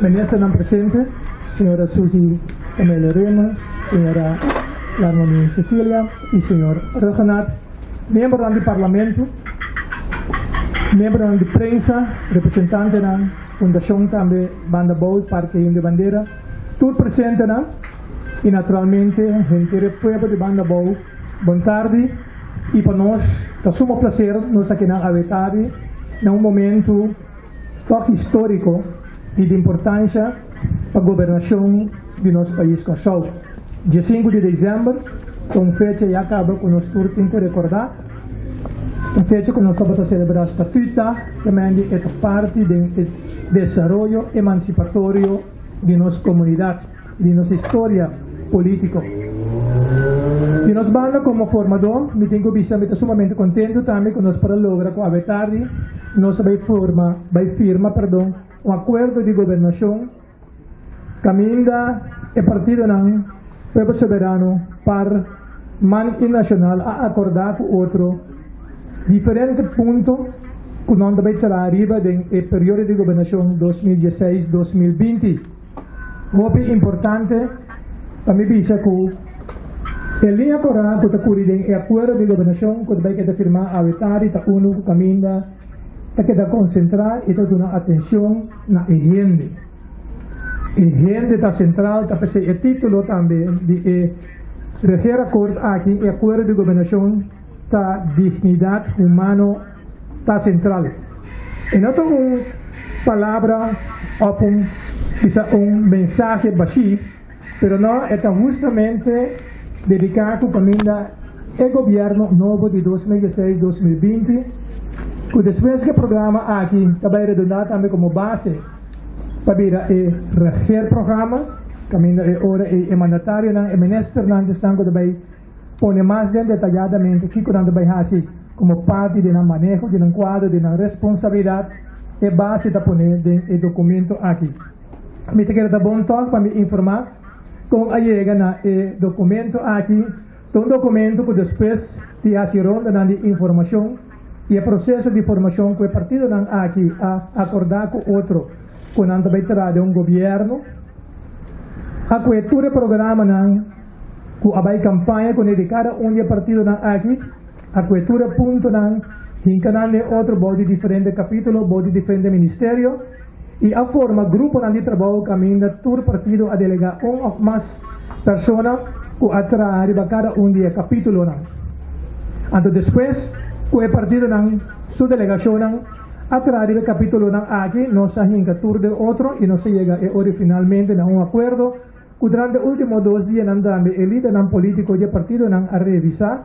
Ministernan presente, señora Suzy Camelia Römer, señora Larmonie Cecilia i señor Rhuggenaath, miembronan di Parlamento, miembronan di prensa, representantenan, Fundashon tambe Banda Bou, Parke Himno di Bandera, tur presentenan i naturalmente henter e pueblo di Banda Bou, bon tardi i pa nos ta sumo placer nos ta kinan awe tardi na un momento tòg históriko i di importansha pa gobernashon di nos pais Kòrsou. Diesinku di desèmber ta un fecha ya kaba ku nos tur tin ku rekordá, un fecha ku nos tabata selebrá Statuutdag, kemende e ta parti den e desaroyo emansipatorio di nos komunidat, di nos historia polítiko. Di nos banda komo formadó mi tin ku bisa mi ta sumamente kontentu tambe ku nos por a logra ku awe tardi nos a bai forma, bai firma, perdon, un akuerdo di gobernashon kaminda e partidonan Pueblo Soberano, par, man i Nashonal a akordá ku otro diferente punto ku nan ta bai traha riba den e periodo di gobernashon 2016, 2020. Hopi importante pa mi bisa ku e liña kora ku ta kuri den e akuerdo di gobernashon ku ta bai keda firmá awe tardi ta unu ku kaminda ta keda konsentrá i ta duna atenshon na e hende. E hende ta sentral, ta p'esei e título tambe di e regeerakkoord aki, e akuerdo di gobernashon, ta Dignidat Humano ta sentral. E no ta un palabra òf un bisa un mensahe bashí, pero no, e ta hustamente dediká ku kaminda e gobièrnu nobo di 2016, 2020, ku despues ku e programa aki ta bai redundá tambe komo base pa bira e regeerprogramma, kaminda e ora ei e mandatarionan, e ministernan ta esnan ku ta bai pone mas den detayadamente kiko nan ta bai hasi komo parti di nan maneho, di nan kuadro, di nan responsabilidat, e base ta pone den e dokumento aki. Mi ta kere ta bon tòg pa mi informá kon a yega na e dokumento aki. Ta un dokumento ku despues di hasi rondanan di informashon i e proseso di formashon ku e partidonan aki a akordá ku otro ku nan ta bai traha den un gobièrnu, a kue tur e programanan ku a bai kampaña kuné di kada un di e partidonan aki, a kue tur e puntonan, hinka nan den otro bou di diferente kapítulo, bou di diferente ministerio, i a forma gruponan di trabou kaminda tur partido a delegá un òf mas persona ku a traha riba kada un di e kapítulonan. Anto despues ku e partidonan su delegashonnan a traha riba e kapítulonan aki, nos a hinka tur den otro i nos a yega e ora finalmente na un akuerdo ku durante último dos dianan tambe e lidernan polítiko di e partidonan a revisá,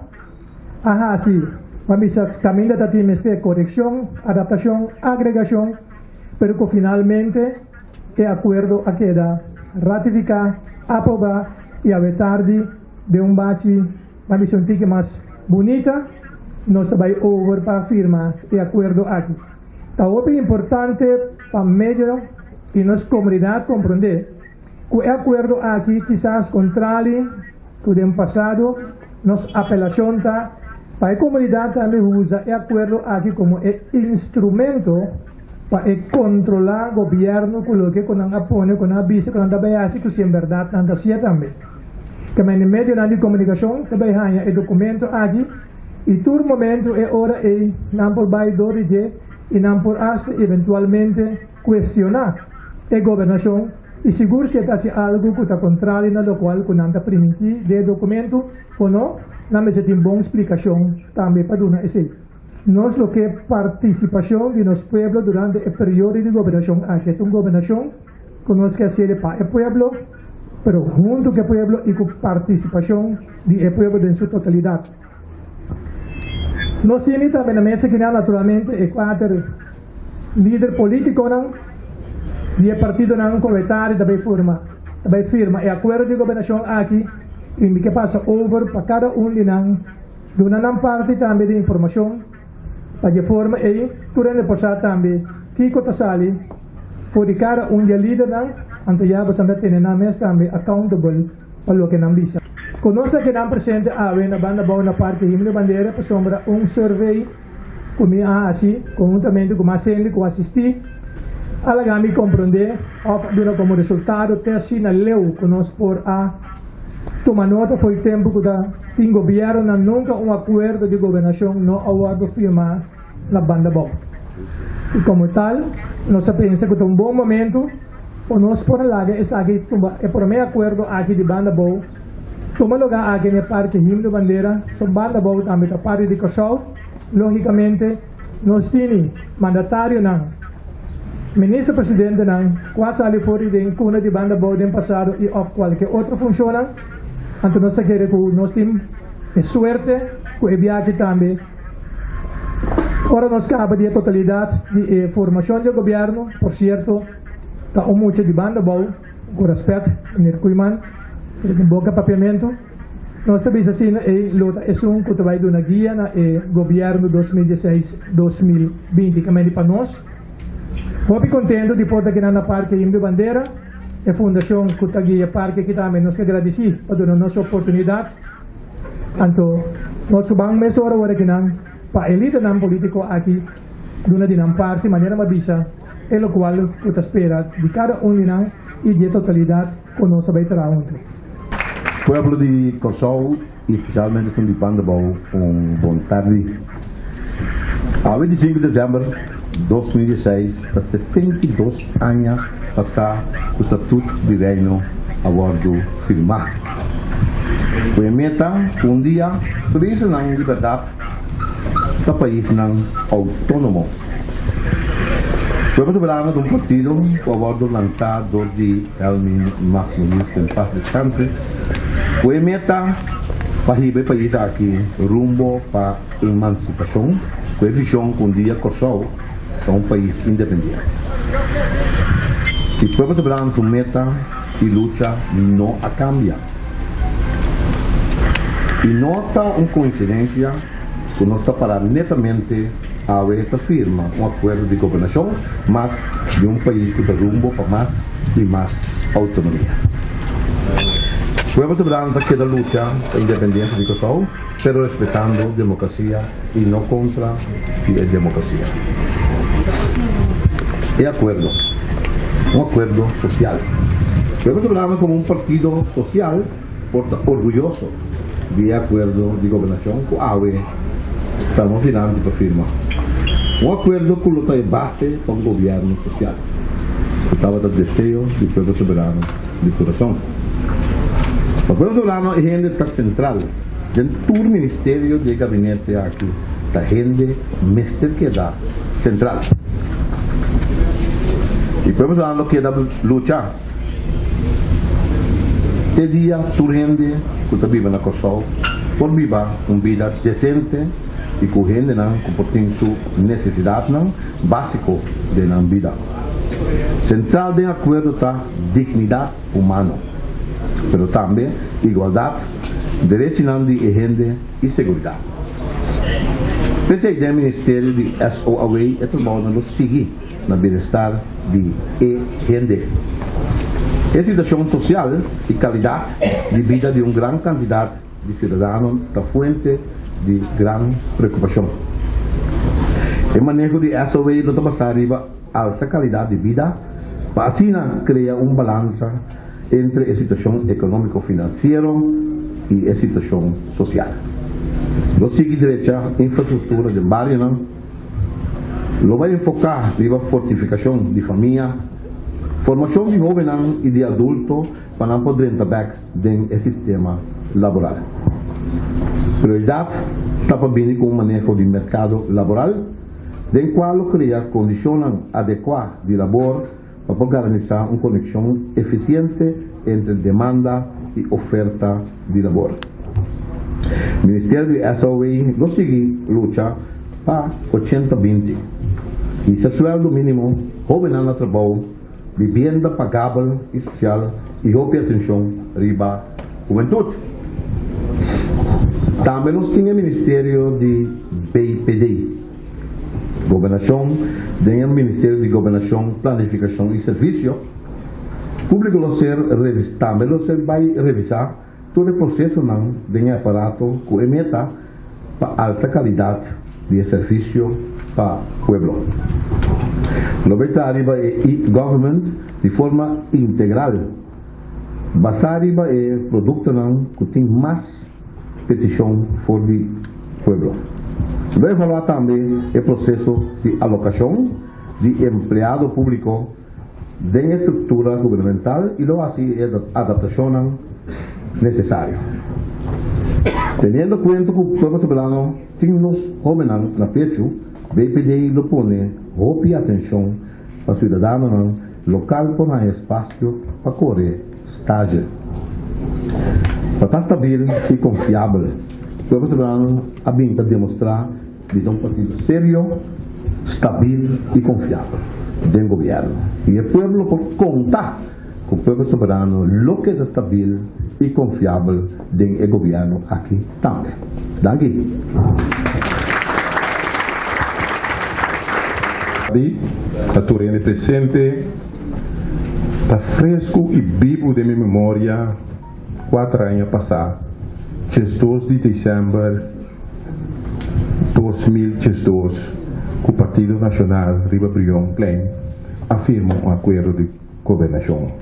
a hasi, pa bisa kaminda ta tin mester korekshon, adaptashon, agregashon, pero ku finalmente e akuerdo a keda ratifiká, aprobá i awe tardi den un bachi, pa bisa un tiki mas bunita, nos ta bai over pa firma e akuerdo aki. Ta hopi importante pa medio di nos komunidat komprondé Ku e akuerdo aki kisas kontrali ku den pasado, nos apelashon ta pa e komunidat tambe usa e akuerdo aki komo e instrumento pa e kontrolá gobièrnu ku loke ku nan a pone, ku nan a bisa ku nan ta bai hasi ku si en bèrdat nan ta hasié tambe. Kemende medionan di komunikashon ta bai haña e dokumento aki i tur momento e ora ei nan por bai dor di dje i nan por asta eventualmente Cuestiona e gobernacion y sigur si e ta haci algo cu ta contrario na locual cu nan ta priminti den e documento o no, nan mester tin bon splicacion tambe pa duna esey. Nos lo ke participacion di nos pueblo durante e periodo di gobernacion aki. E ta un gobernacion cu nos ke haciele pa e pueblo, pero hunto cu e pueblo y cu participacion di e pueblo den su totalidad. Nos tini tambe na mesa kinan naturalmente e kuater lider politikonan di e partidonan komentari ta bai forma, ta bai firma e akuerdo di gobernashon aki i mi ke pasa over pa kada un di nan duna nan parti tambe di informashon pa di e forma ei tur hende por sa tambe kiko ta sali for di kada un di e lidernan anto ya boso ta tene nan mes tambe accountable pa loke nan bisa. Ku nos a kedan presente awe na Banda Bou na Parke Himno Bandera pasobra un survey ku mi a hasi konhuntamente ku mas hende ku a asistí. A laga mi komprondé òf a duna komo resultado te asina leu ku nos por a tuma nota for e tempu ku ta tin gobièrnunan nunka un akuerdo di gobernashon no a wòrdu firmá na Banda Bou. I komo tal nos a pensa ku ta un bon momentu pa nos por a laga esaki tuma e promé akuerdo aki di Banda Bou tuma lugá aki na e parke Himno Bandera, so Banda Bou tambe ta parti di Kòrsou. Lógikamente nos tini mandatarionan, minister presidentenan ku a sali for di den kuna di Banda Bou den pasado i òf kualke otro funshonnan, anto nos ta kere ku nos tin e suerte ku e biachi tambe ora nos kaba di e totalidat di e formashon di e gobièrnu, por sierto ta un mucha di Banda Bou, ku rèspèt, meneer Koeiman, e tin boka papiamentu. Nos ta bisa asina ei lo ta esun ku ta bai duna guia na e gobièrnu 2016, 2020. Kamendi pa nos hopi kontentu di por ta kinan na Parke Indio Bandera. E fundashon ku ta guia e parke aki tambe nos ke gradisí pa duna nos e oportunidat. Anto nos ku ban mesora ora kinan pa e lidernan polítiko aki duna di nan parti manera mi a bisa e lokual ku ta spera di kada un di nan i di e totalidat ku nos a bai traha huntu. Pueblo di Kòrsou i spesialmente esun di Bandabou un bon tardi. Awe di sinku desèmber 2016 ta 62 aña pasá ku Statut di Reino a wòrdu firmá. Ku e meta ku un dia tur islanan di bèrdat ta paisnan outónomo. Pueblo Soberano ta un partido ku a wòrdu lantá dor di Helmin Max Muniz, ku en pas deskanse, ku e meta pa hiba e pais aki rumbo pa emansipashon, ku e vishon ku un dia Kòrsou ta un pais independiente. I Pueblo Soberano su meta i lucha no a kambia. I no ta un koinsidensia ku nos ta pará netamente awe ta firma un akuerdo di gobernashon mas di un pais ku ta rumbo pa mas i mas outonomia. Pueblo Soberano ta keda lucha pa independensia di Kòrsou, pero respetando demokrasia i no kontra di e demokrasia. E akuerdo, un akuerdo sosial. Pueblo Soberano komo un partido sosial por ta orguyoso di e akuerdo di gobernashon ku awe ta nos dilanti pa firma. Un akuerdo ku lo ta e base pa un gobièrnu sosial, ku tabata deseo di Pueblo Soberano di kurason. Pa Pueblo Soberano e hende ta sentral den tur ministerio di e gabinete aki, ta hende mester keda sentral. I Pueblo Soberano lo keda lucha. Te dia tur hende ku ta biba na Kòrsou por biba un bida desente i ku hendenan ku por tin su nesesidatnan básiko den nan bida. Sentral den akuerdo ta dignidat humano, pero tambe igualdat, derechinan di e hende i seguridat. P'esei den Ministerio di SOAW e trabounan lo sigui. Na bienestar di e hende. E situashon sosial i kalidat di bida di un gran kantidat di siudadano ta fuente di gran preokupashon. E maneho di SOW lo ta basá riba alsa kalidat di bida pa asina krea un balansa entre e situashon ekonómiko-finansiero i e situashon sosial. Lo sigui drecha infrastruktura den barionan. Lo bai enfoká riba fortifikashon di famia, formashon di hóbennan i di adulto pa nan por drenta bèk den e sistema laboral. Prioridat ta pa bini ku un maneho di merkado laboral den kua lo krea kondishonnan adekuá di labor pa por garantisá un konekshon efisiente entre demanda i oferta di labor. Ministerio di SOW lo sigui lucha pa 80-20, hisa sueldo mínimo, hóbennan na trabou, bibienda pagabel i sosial i hopi atenshon riba hubentut. Tambe nos tin e Ministerio di BPD. Gobernashon, Den e Ministerio di Gobernashon, Planifikashon i Servisio Públiko lo ser tambe lo ser bai revisá tur e prosesonan den e aparato ku e meta pa alsa kalidat di e servisio pa pueblo. Lo bay traha riba e e-government di forma integral, basá riba e produktonan ku tin mas petishon for di pueblo. Lo evaluá tambe e proseso di alokashon di empleado públiko den e struktura gubernamental i lo hasi e adaptashonnan nesesario. Teniendo kuenta ku Pueblo Soberano tin nos hóbennan na pechu, BPD lo pone hopi atenshon pa siudadanonan lokal por haña espasio pa kore stazje. Pa ta stabil i konfiabel, Pueblo Soberano a bin ta demostrá di ta un partido serio, stabil i konfiabel den gobièrnu. I e pueblo por konta ku Pueblo Soberano lo keda stabil i konfiabel den e gobièrnu aki tambe. Danki. Di ta tur hende presente, ta fresku i bibu den mi memoria kuater aña pasá, 12 di desèmber 2012, ku Partido Nashonal riba Brionplein a firma un akuerdo di gobernashon,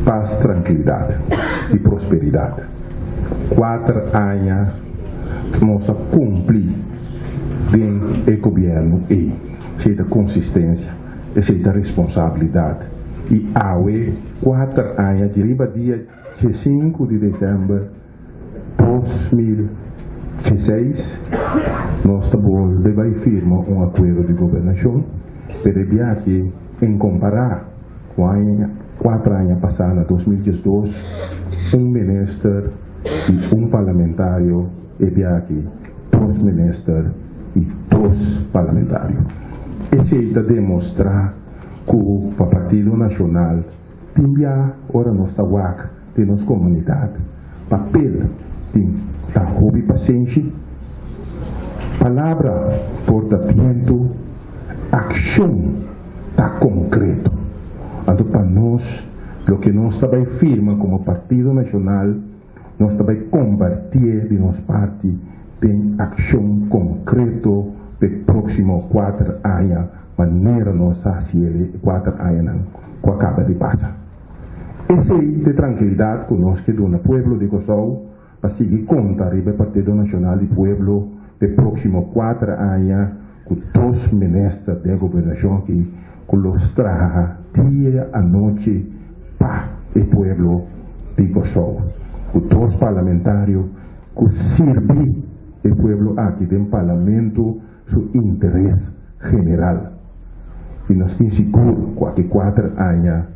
pas, trankilidat i prosperidat. Kuater aña nos a kumpli den e gobièrnu ei. Esei ta konsistensia, esei ta responsabilidat. I awe, kuater aña di riba dia 15 di desèmber 2016, nos ta bolbe bai firma un akuerdo di gobernashon, pero e biaha en kompará ku aña kuater aña pasá na 2012, un minister i un parlamentario, e biaha dos minister i dos parlamentario. Esei ta demostrá ku pa Partido Nashonal tin bia ora nos ta wak den nos komunidat, papel tin ta hopi pasenshi, palabra por ta bientu, akshon ta konkreto. Anto pa nos, loke nos ta bai firma komo Partido Nashonal, nos ta bai kompartié di nos parti den akshon konkreto p'e próksimo kuater aña manera nos a hasi el e kuater añanan ku a kaba di pasa. Esei ta e trankilidat ku nos ke duna pueblo di Kòrsou pa sigui konta riba e Partido Nashonal di Pueblo p'e próksimo kuater aña ku dos minister den e gobernashon aki ku lo traha dia anochi pa e pueblo di Kòrsou, ku dos parlamentario ku sirbi e pueblo aki den parlamento su interes general. I nos tin sigur ku aki kuater aña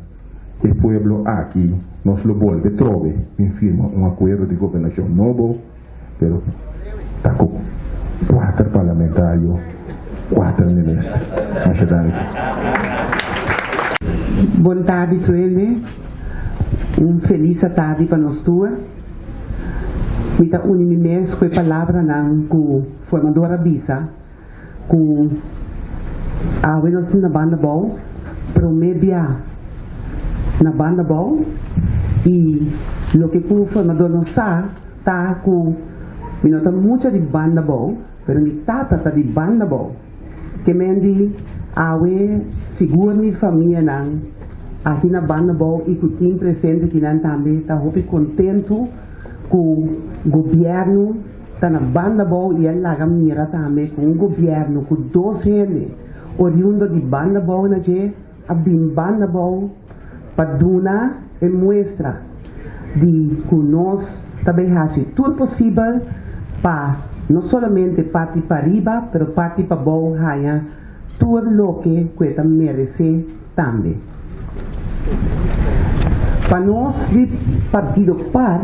e pueblo aki nos lo bolbe trobe bin firma un akuerdo di gobernashon nobo, pero ta ku kuater parlamentario, kuater minister. Masha danki. Bon tardi tur hende. Un felis atardi pa nos tur. Mi ta uni mi mes ku e palabranan ku formador a bisa ku awe nos tin na banda bou, prome bia na banda bou i loke ku formador no sa ta ku mi no ta mucha di banda bou pero mi tata ta di banda bou. Ke men di awe sigur mi famianan aki na banda bou i ku tin presente kinan tambe ta hopi kontentu ku gobièrnu ta na banda bou i a laga mira tambe ku un gobièrnu ku dos hende oriundo di banda bou na dje a bin banda bou pa duna e muestra di ku nos ta bay hasi tur posibel pa no solamente parti pariba pero parti pabou haña tur loke ku e ta meresé tambe. Pa nos di Partido par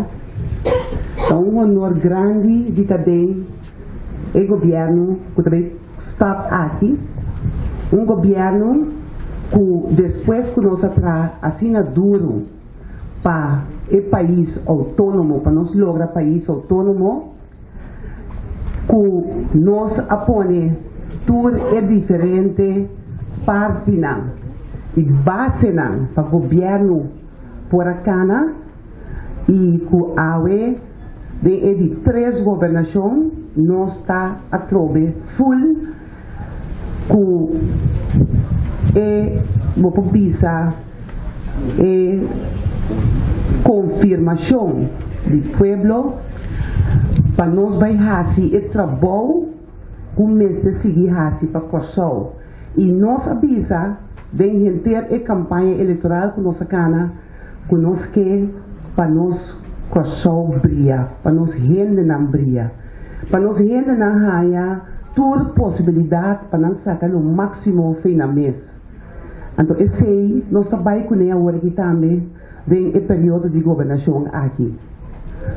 ta un honor grandi di ta den e gobièrnu ku ta bay stap aki, un gobièrnu ku despues ku nos a traha asina duru pa e pais outónomo, pa nos logra pais outónomo, ku nos a pone tur e diferente partinan i basenan pa gobièrnu por a kana i ku awe den e di tres gobernashon nos ta atrobe ful ku. E bo por bisa e konfirmashon di pueblo pa nos bai hasi e trabou ku mester sigui hasi pa Kòrsou. I nos a bisa den henter e kampaña elektoral ku nos a kana ku nos ke pa nos Kòrsou bria, pa nos hendenan bria, pa nos hendenan haña tur posibilidat pa nan saka lo máksimo fei nan mes. Anto esei nos ta bai kuné awor aki tambe den e periodo di gobernashon aki.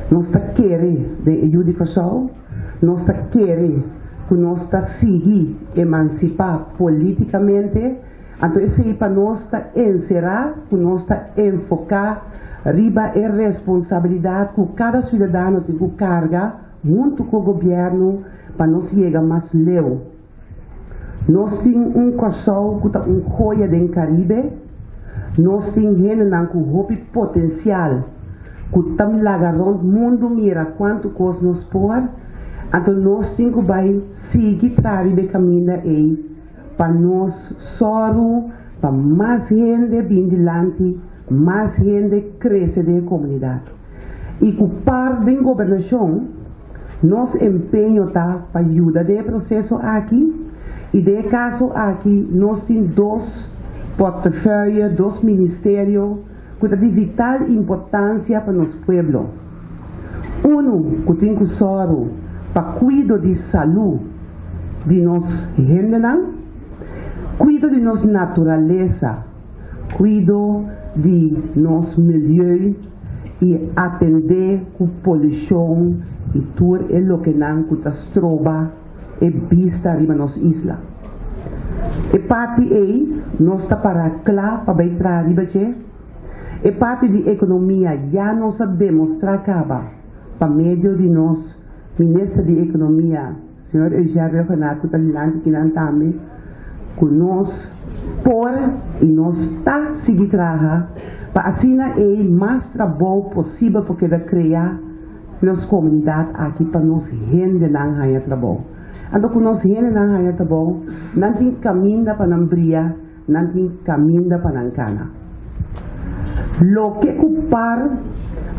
Nos ta kere den e yu di Kòrsou, nos ta kere ku nos ta sigui emansipá polítikamente, anto esei pa nos ta enserá ku nos ta enfoká riba e responsabilidat ku kada siudadano tin ku karga huntu ku gobièrnu pa nos yega mas leu. Nos tin un Kòrsou ku ta un joya den Karibe. Nos tin hendenan ku hopi potensial ku ta laga rònt mundu mira kuantu kos nos por. Anto nos tin ku bai sigui traha riba e kaminda ei pa nos sòru pa mas hende bin dilanti, mas hende krese den e komunidat. I ku par den gobernashon. Nos empeño ta pa yuda den e proseso aki i den e kaso aki nos tin dos portefeuille, dos ministerio ku ta di vital importansia pa nos pueblo. Unu ku tin ku sòru pa kuido di salú di nos hendenan, kuido di nos naturalesa, kuido di nos milieu i atendé ku polushon i tur e lokenan ku ta stroba e bista riba nos isla. E parti ei nos ta pará kla pa bai traha riba dje. E parti di ekonomia ya nos a demostrá kaba pa medio di nos Minister di Ekonomia, Señor Eugène Rhuggenaath ku ta dilanti kinan tambe, ku nos por i nos ta sigui traha pa asina ei mas trabou posibel por keda krea nos komunidat aki pa nos hendenan haña trabou. Anto ku nos hendenan haña trabou, nan tin kaminda pa nan bria, nan tin kaminda pa nan kana. Loke ku par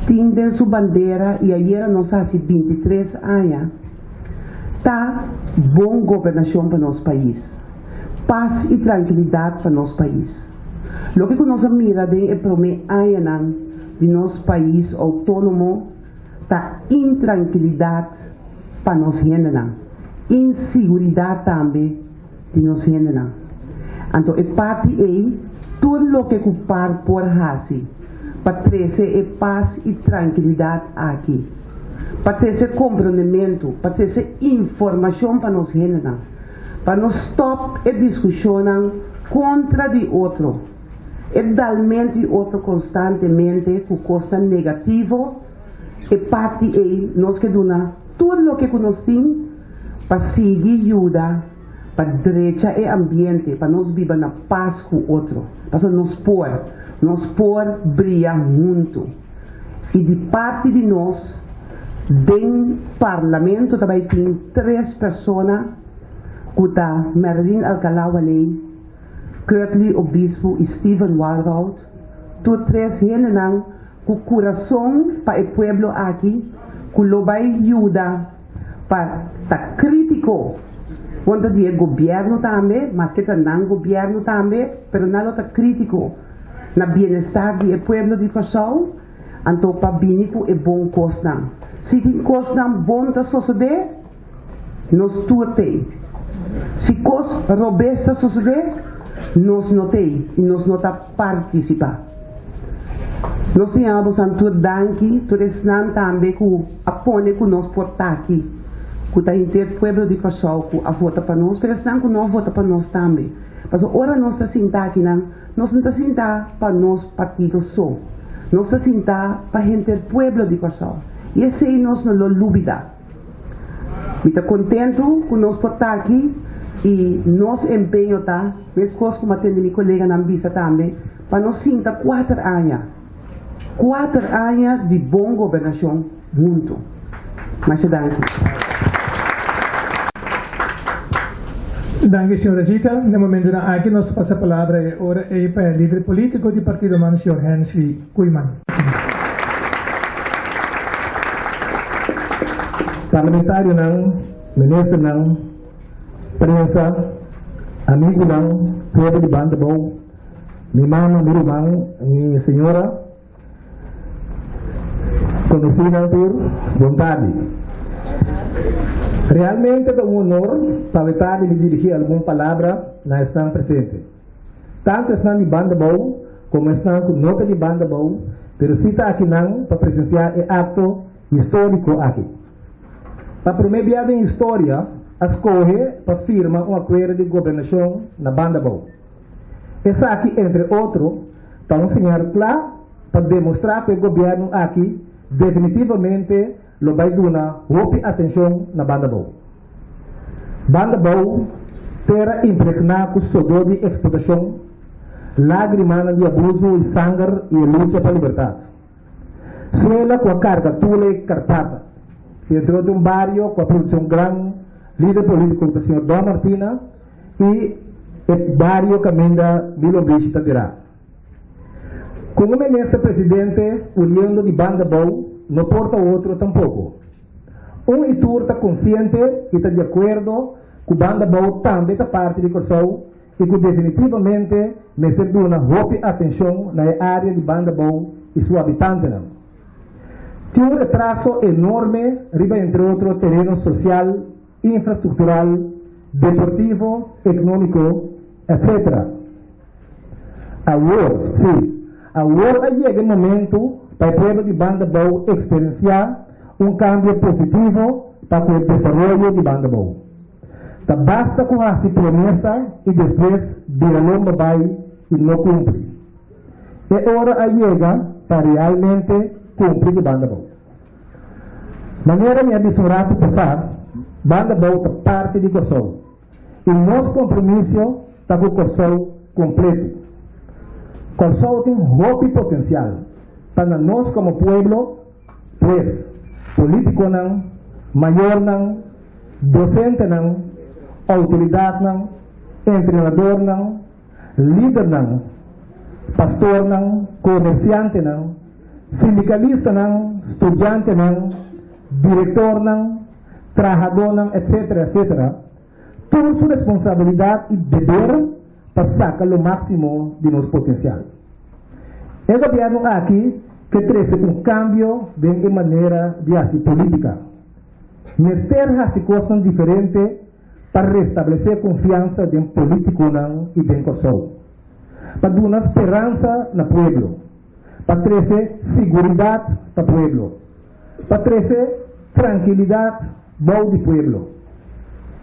tin den su bandera i ayera nos a hasi 23 aña ta bon gobernashon pa nos pais, pas i trankilidat pa nos pais. Loke ku nos a mira den e promé añanan di nos pais outónomo ta intrankilidat pa nos hendenan, insiguridat tambe di nos hendenan. Anto e parti ei, tur loke ku par por hasi pa trese e pas i trankilidat aki, pa trese komprondementu, pa trese informashon pa nos hendenan, pa nos stòp e diskushonnan kontra di otro, e dalmentu di otro konstantemente ku kosnan negativo, e parti ei nos ke duna tur loke ku nos tin pa sigui yuda pa drecha e ambiente pa nos biba na pas ku otro. Pasobra nos por, nos por bria huntu. I di parti di nos den Parlamento ta bai tin tres persona ku ta Merlin Alcalá-Wallé, Curtly Obispo i Steven Walroud, tur tres hendenan ku kurason pa e pueblo aki ku lo bai yuda pa ta krítiko kontra di e gobièrnu tambe, maske ta nan gobièrnu tambe, pero nan lo ta krítiko na bienestar di e pueblo di Kòrsou, anto pa bini ku e bon kosnan. Si tin kosnan bon ta sosodé, nos tur t'ei. Si kos robes ta sosodé, nos no t'ei i nos no ta partisipá. Nos ta yama bosan tur danki, tur esnan tambe ku a pone ku nos por ta aki, ku ta henter pueblo di Kòrsou ku a vota pa nos, pero esnan ku no a vota pa nos tambe. Pasobra ora nos ta sinta akinan, nos no ta sinta pa nos partido so, nos ta sinta pa henter pueblo di Kòrsou. I esei nos no lo lubida. Mi ta kontentu ku nos por ta aki i nos empeño ta, meskos ku mi a tende mi koleganan bisa tambe, pa nos sinta kuater aña, kuater aña di bon gobernashon huntu. Masha danki. Danki señora Zita. Na e momentonan aki nos ta pasa palabra e ora ei pa e lider politico di Partido man señor Hensley Koeiman. Parlamentarionan, ministernan, prensa, amigunan, pueblo di Banda Bou, mi mama, mi ruman, mi señora, Conocinan tur, bon tardi. Realmente ta un honor pa mi tardi di dirigi algun palabra na esnan presente. Tanto esnan di Banda Bou como esnan cu no ta di Banda Bou, pero si ta akinan pa presencia e acto historico aki. Pa prome bia den historia a scoge pa firma un acuerdo di gobernacion na Banda Bou. Esaki, entre otro, ta un señal kla pa demostrá ku e gobièrnu aki definitivamente lo bai duna hopi atenshon na Banda Bou. Banda Bou, tera impregná ku sodó di eksplotashon, lágrimanan di abusu i sanger i e lucha pa libertat. Suela ku a karga tula i karpata, i entre otro un bario ku a produsí un gran lider polítiko ku ta señor Don Martina, i e bario kaminda mi lombrishi ta tirá. Ku un minister presidente uriendo di banda bou no por ta otro tampoko. Un i tur ta konsiente i ta di akuerdo ku banda bou tambe ta parti di Kòrsou i ku definitivamente mester duna hopi atenshon na e área di banda bou i su habitantenan. Tin un retraso enorme riba entre otro tereno sosial, infrastruktural, deportivo, eknómiko, etc. Awor, sí, awor a yega e momentu pa e pueblo di Banda Bou eksperensiá un kambio positivo pa ku e desaroyo di Banda Bou. Ta basta ku hasi promesa i despues bira lomba bai i no kumpli. E ora a yega pa realmente kumpli ku Banda Bou. Manera mi a bisa un ratu pasá, Banda Bou ta parti di Kòrsou i nos kompromisio ta ku Kòrsou kompletu. Kòrsou tin hopi potensial pa na nos komo pueblo, pues polítikonan, mayornan, dosentenan, outoridatnan, entrenadornan, lidernan, pastornan, komersiantenan, sindikalistanan, studiantenan, direktornan, trahadónan, etcetera, etcetera, tur su responsabilidat i deber pa saka lo máksimo di nos potensial. E gobièrnu aki ke trese un kambio den e manera di hasi polítika. Mester hasi kosnan diferente pa restablesé konfiansa den polítikonan i den Kòrsou, pa duna speransa na pueblo, pa trese siguridat pa pueblo, pa trese trankilidat bou di pueblo,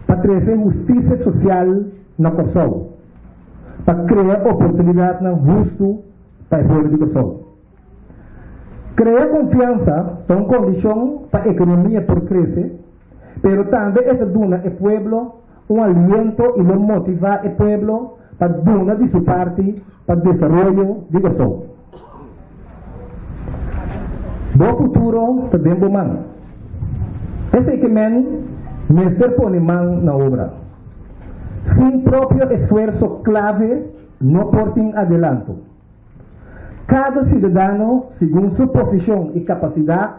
pa trese hustisia sosial na Kòrsou, pa krea oportunidatnan hustu pa e pueblo di Kòrsou. Krea konfiansa ta un kondishon pa ekonomia por krese, pero tambe e ta duna e pueblo un aliento i lo motivá e pueblo pa duna di su parti pa desaroyo di Kòrsou. Bo futuro ta den bo man. Esei ke men mester pone man na obra. Sin propio esfuerso klave no por tin adelanto. Kada siudadano segun su posishon i kapasidat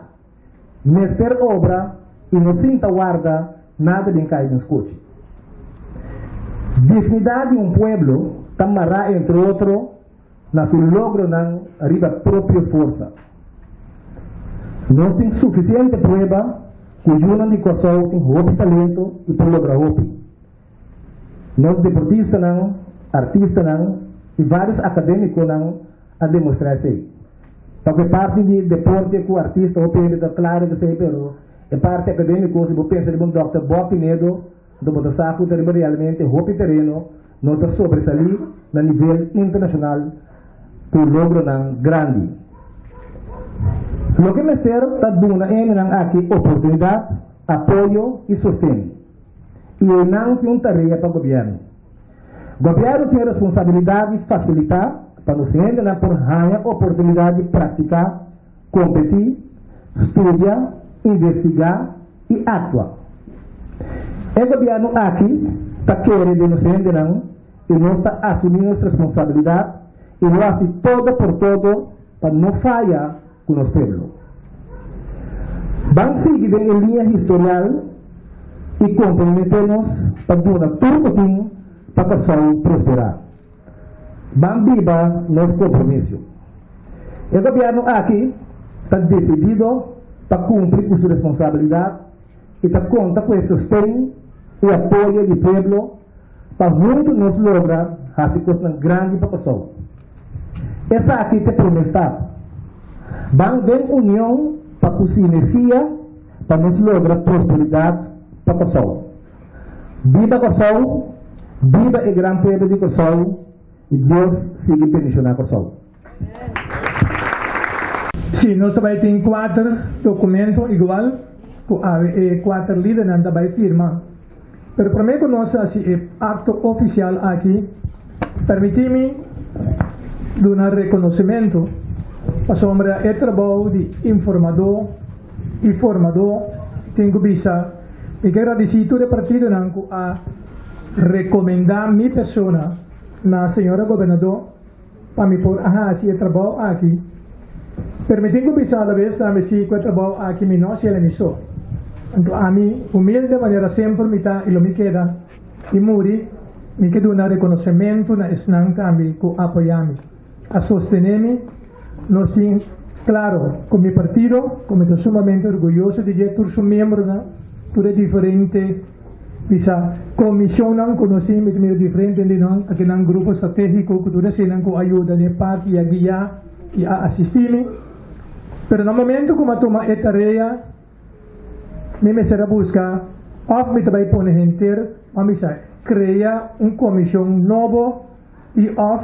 mester obra i no sinta warda nada den kai den skochi. Dignidat di un pueblo ta mará entre otro na su logronan riba propio forsa. Nos tin sufisiente prueba ku yunan di Kòrsou tin hopi talento i por logra hopi. Nos deportistanan, artistanan i vários akadémikonan a demostrá esei. Pa ku e parti di deporte ku artista hopi hende ta klaro ku esei, pero e parti akadémiko si bo pensa riba un dòkter Bob Pinedo, anto bo ta sa ku ta riba realmente hopi tereno no ta sobresalí na nivel internashonal ku logronan grandi. Loke mester ta duna e hendenan aki oportunidat, apoyo i sosten. I einan tin un tarea pa gobièrnu. Gobièrnu tin e responsabilidat di fasilitá pa nos hendenan por haña oportunidat di praktiká, kompetí, studia, investigá i aktua. E gobièrnu aki ta kere den nos hendenan i nos ta asumí nos responsabilidat i lo hasi todo por todo pa no faya ku nos pueblo. Ban sigui den e liña historial i komprometé nos pa duna tur ku tin pa Kòrsou prosperá. Ban biba nos kompromisio. E gobièrnu aki ta desidido pa kumpli ku su responsabilidat i ta konta ku e sosten i apoyo di pueblo pa huntu nos logra hasi kosnan grandi pa Kòrsou. Esaki ta e promé stap. Ban den union pa ku sinergia pa nos logra prosperidat pa Kòrsou. Biba Kòrsou, biba e gran pueblo di Kòrsou i Dios sigui bendishoná Kòrsou. Sí, nos ta bai tin kuater dokumento igual ku awe e kuater lidernan ta bai firma. Pero promé ku nos hasi e akto ofisial aki, permití mi duna rekonosementu pasobra e trabou di informadó i formadó tin ku bisa mi ke gradisí tur e partidonan ku a rekomendá mi persona na señora gobernadó pa mi por a hasi e trabou aki. Pero mi tin ku bisa alabes tambe si ku e trabou aki mi no hasiel mi so. Anto ami, humilde manera semper mi ta i lo mi keda i muri, mi ke duna rekonosementu na esnan tambe ku apoyá mi, a sostené mi. Nos tin klaro ku mi partido, ku mi ta sumamente orguyoso di dje, tur su miembronan, tur e diferente. Bisa, Comisionnan cu nos tin, mi ta mira diferente di nan, akinan grupo strategico cu tur eseinan cu a yuda den e parti y a guia y a asisti mi. Pero na momento cu mi a tuma e tarea, mi mester a busca of mi ta bay pone henter, ban bisa, crea un comision nobo y of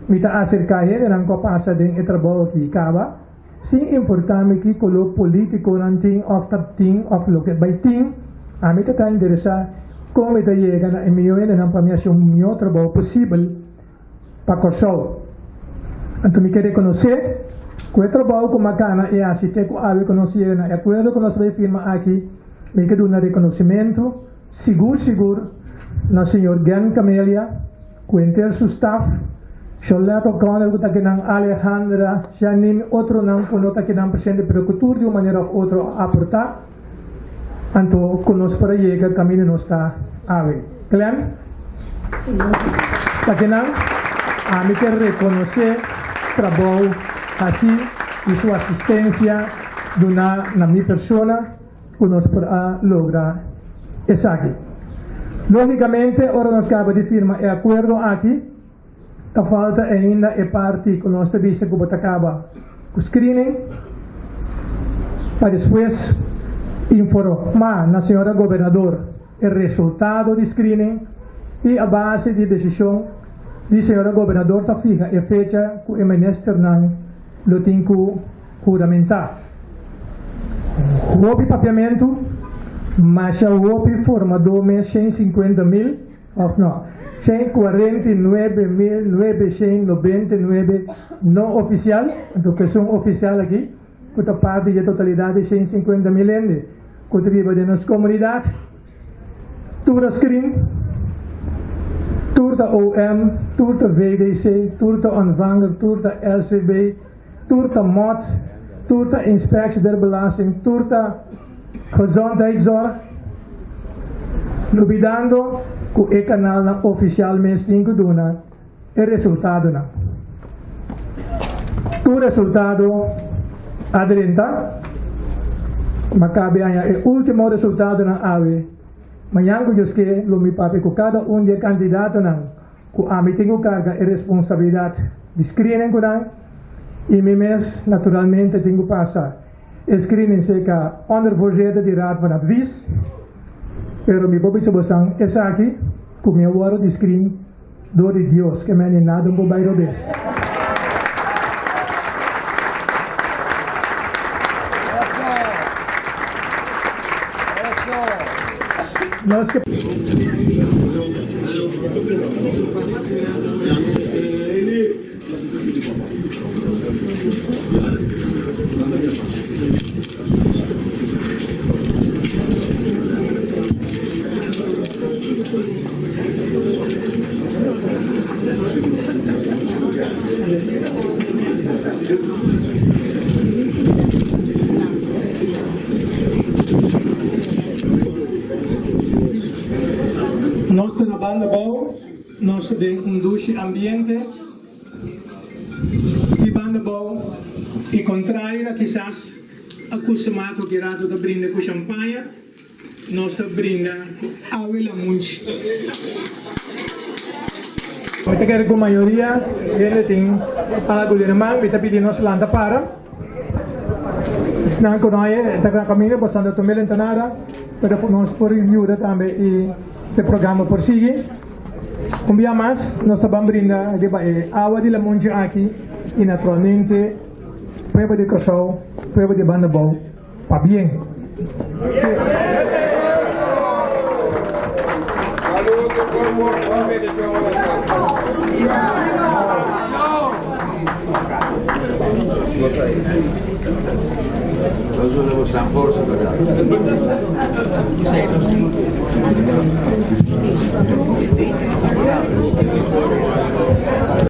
mi ta acerca hendenan cu a pasa den e trabou aki caba, Sin importá mi ki koló polítiko nan tin òf ta tin òf loke bai tin, ami ta ta interesá kon mi ta yega na e mihó hendenan pa mi hasi un mihó trabou posibel pa Kòrsou. Anto mi ke rekonosé ku e trabou ku mi a gana i hasi te ku awe ku nos yega na e akuerdo ku nos bai firma aki, mi ke duna rekonosimentu sigur sigur na señor Gen Camelia, Ku henter su staf, Sholette O'Connell ku ta kinan, Alejandra, Janine, otronan ku no ta kinan presente pero ku tur di un manera òf otro a aportá, anto ku nos por a yega kaminda nos ta awe. Glenn ta kinan, ami ke rekonosé trabou hasí i su asistensia duná na mi persona. ku nos por a logra esaki. Lógikamente, ora nos kaba di firma e akuerdo aki, ta falta ainda e parti ku nos ta bisa ku bo ta kaba ku screening, pa despues informá na señora gobernador e resultado di screening i a base di desishon di señora gobernador ta fiha e fecha ku e ministernan lo tin ku huramentá. Hopi papiamentu, masha hopi formadó mes 150 mil, òf no, 149.999 no ofisial, anto ku esun ofisial aki, ku ta parti di e totalidat di 150 mil hende ku ta biba den nos komunidat. Tur a screen, tur ta OM, tur ta VDC, tur ta ontvanger, tur ta LCB, Tur ta mot, tur ta Inspectie der Belasting, tur ta Gezondheidszorg, lubidando ku e kanalnan ofisial mes tin ku duna e resultadonan. Tur resultado a drenta, ma kabe haña e último resultadonan awe. Mañan ku Dios ke lo mi papia ku kada un di e kandidatonan. Ku ami tin ku karga e responsabilidat di screening ku nan i mi mes naturalmente tin ku pasa e screening serka ondervoorzitter di Raad van Advies, pero mi por bisa bosan esaki ku mi a wòrdu di screen dor di Dios ke meni nada por bai robes. Nos ke. Nos ta den un dushi ambiente di Banda Bou y contrario na kisas a custumá cu ki rato ta brinda cu champaña, nos ta brinda cu awe lamunchi. Mi ta kere cu mayoria hende tin algo den nan man, mi ta pidi nos lanta para. Esnan cu no a ta na caminda boso ta tuma e lentanada, pero nos por yuda tambe y e programa por sigui. Un bia mas nos ta ban brinda riba e awa di lamunchi aki y naturalmente pueblo di Kòrsou, pueblo di Bandabou, pabien.